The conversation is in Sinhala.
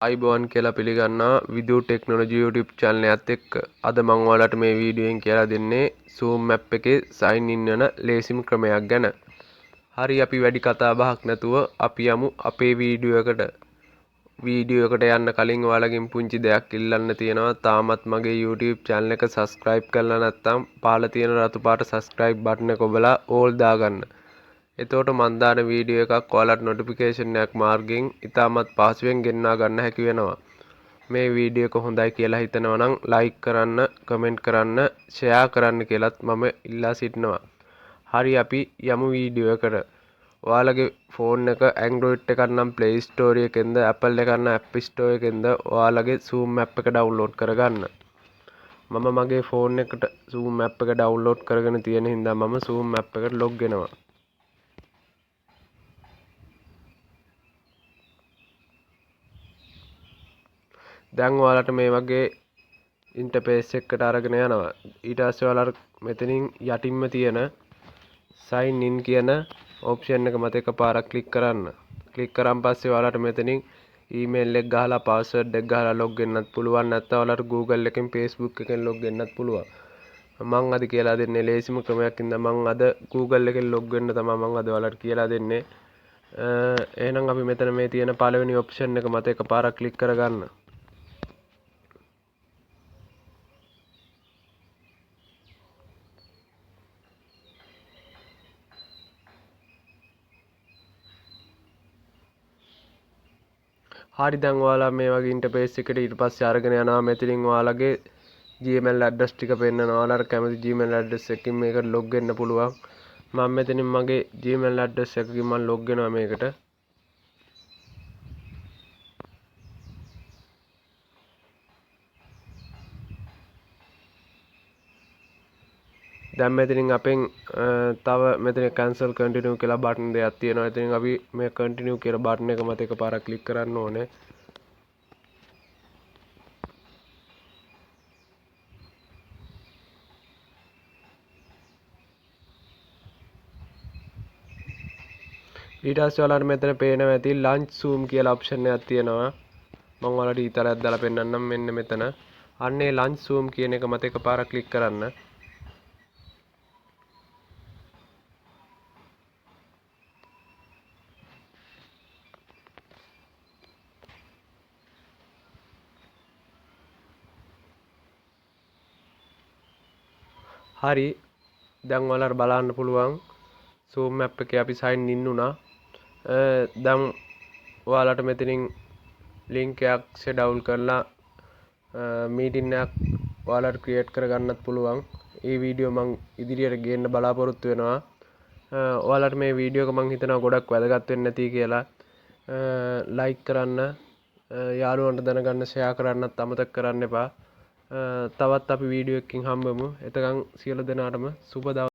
ආයුබෝවන් කියලා පිළිගන්නවා විදු ටෙක්නොලොජි YouTube channel එකත් එක්ක. අද මම ඔයාලට මේ වීඩියෝ එකෙන් කියලා දෙන්නේ Zoom app එකේ sign in වෙන ලේසිම ක්‍රමයක් ගැන. හරි, අපි වැඩි කතා බහක් නැතුව අපි යමු අපේ වීඩියෝ එකට. වීඩියෝ එකට යන්න කලින් ඔයාලගෙන් පුංචි දෙයක් ඉල්ලන්න තියෙනවා. තාමත් මගේ YouTube channel එක subscribe කරලා නැත්නම් පහළ තියෙන රතු පාට subscribe button එක ඔබලා all දාගන්න. එතකොට මං දාන වීඩියෝ එකක් ඔයාලට නොටිෆිකේෂන් එකක් මාර්ගයෙන් ඉතාමත් පහසුවෙන් ගෙන්වා ගන්න හැකි වෙනවා. මේ වීඩියෝ එක හොඳයි කියලා හිතනවා නම් ලයික් කරන්න, කමෙන්ට් කරන්න, ෂෙයා කරන්න කියලත් මම ඉල්ලා සිටිනවා. හරි, අපි යමු වීඩියෝ එකට. ඔයාලගේ ෆෝන් එක Android එකක් නම් Play Store එකෙන්ද, Apple එකක් නම් App Store එකෙන්ද ඔයාලගේ Zoom app එක ඩවුන්ලෝඩ් කරගන්න. මම මගේ ෆෝන් එකට Zoom app එක ඩවුන්ලෝඩ් කරගෙන තියෙන හින්දා මම Zoom app එකට ලොග් වෙනවා. දැන් ඔයාලට මේ වගේ ඉන්ටර්ෆේස් එකකට අරගෙන යනවා. ඊට පස්සේ ඔයාලට මෙතනින් යටින්ම තියෙන sign in කියන ඔප්ෂන් එක මත එකපාරක් ක්ලික් කරන්න. ක්ලික් කරන් පස්සේ ඔයාලට මෙතනින් ඊමේල් එක ගහලා පාස්වර්ඩ් එක ගහලා ලොග් වෙන්නත් පුළුවන්. නැත්නම් ඔයාලට Google එකෙන්, Facebook එකෙන් ලොග් වෙන්නත් පුළුවන්. මං අද කියලා දෙන්නේ ලේසිම ක්‍රමයක් හින්දා මං අද Google එකෙන් ලොග් වෙන්න තමයි මං අද ඔයාලට කියලා දෙන්නේ. එහෙනම් අපි මෙතන මේ තියෙන පළවෙනි ඔප්ෂන් එක මත එකපාරක් ක්ලික් කරගන්න. හරි, දැන් ඔයාලා මේ වගේ ඉන්ටර්ෆේස් එකට ඊට පස්සේ අරගෙන යනවා. මෙතනින් ඔයාලගේ Gmail address ටික පෙන්නනවා. ඔයාලට කැමති Gmail address එකකින් මේකට ලොග් වෙන්න පුළුවන්. මම මෙතනින් මගේ Gmail address එකකින් මම ලොග් වෙනවා මේකට. දැන් මෙතනින් අපෙන් තව මෙතන cancel continue කියලා බටන් දෙයක් තියෙනවා. ඉතින් අපි මේ continue කියලා බටන් එක මත එකපාරක් ක්ලික් කරන්න ඕනේ. ඊට පස්සේ ඔයාලට මෙතන පේනවා ඇති launch Zoom කියලා ඔප්ෂන් එකක් තියෙනවා. මම ඔයාලට ඊතරයක් දාලා පෙන්නන්නම් මෙන්න මෙතන. අන්න ඒ launch Zoom කියන එක මත එකපාරක් ක්ලික් කරන්න. හරි, දැන් ඔයාලට බලන්න පුළුවන් Zoom app එකේ අපි sign in වුණා. දැන් ඔයාලට මෙතනින් link එකක් schedule කරලා මීටින් එකක් ඔයාලට ක්‍රියේට් කරගන්නත් පුළුවන්. ඒ වීඩියෝ මං ඉදිරියට ගේන්න බලාපොරොත්තු වෙනවා. ඔයාලට මේ වීඩියෝ එක මං හිතනවා ගොඩක් වැදගත් වෙන්න ඇති කියලා. ලයික් කරන්න, යාළුවන්ට දැනගන්න ෂෙයා කරන්නත් අමතක කරන්න එපා. තවත් අපි වීඩියෝ එකකින් හම්බෙමු. එතකන් සියලු දෙනාටම සුබ දවසක්.